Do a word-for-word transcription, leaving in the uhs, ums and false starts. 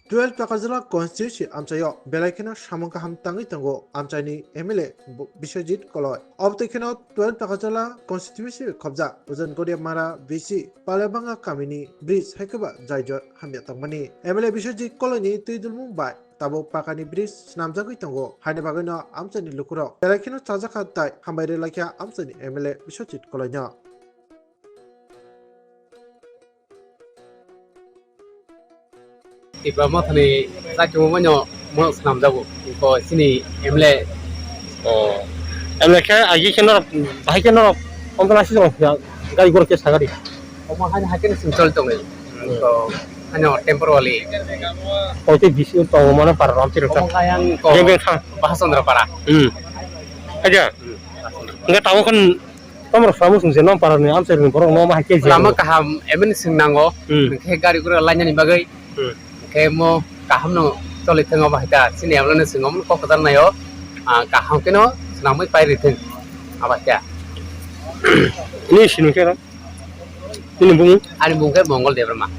Twelve Pakajala constituency amchaio belai kheno samung kaham tangwi tongo amchaini M L A bo-, Biswajit Koloi. Obotwi kheno twelve Pakajala constituency khobjak Ujan Goria Mara B C Palebanga kamini bridge hai khe ba jai jor hamya tongmani. M L A Biswajit Koloini twi dulmung bai tabuk pakani bridge swnamjagwi tongo, haini bagwino amchaini lukurok belai kheno chajakha tei hambai rwlaikha amchaini M L A Biswajit Koloino. Tipra Mothani chakimo mano mo swnamjago, ko chini M L A. Oh. M L A khe agi khe norok, bahai khe norok, kontona si jong ya, gari goro khe sagari. Omo haino haikhe chwng choli tongo. Hmm. Ko haino temporary. Koi tei bisi tongo mano para ram tiro. Omo kayang ko Jeng beng thang. Bahasondra para. Hmm. Aja. Hmm. Enggak tahu kan. Tomrok samo sung se nong para ni amchai rwng borok no ma hai khe je. Lama kaham, M L A swng nango. Hmm. Hwnkhe gari gura lainani bagwi. Hmm. Hwnkhe mo kaham no choli thwng abo hai ta. Chini M L A no swng omo kok kwtal naio. Ah, kaham khe no swnamwi pai rithwng. Abo hai ta. Ni sinu khe no? Nini bumung? Ani bumung khe Mongol Debbarma.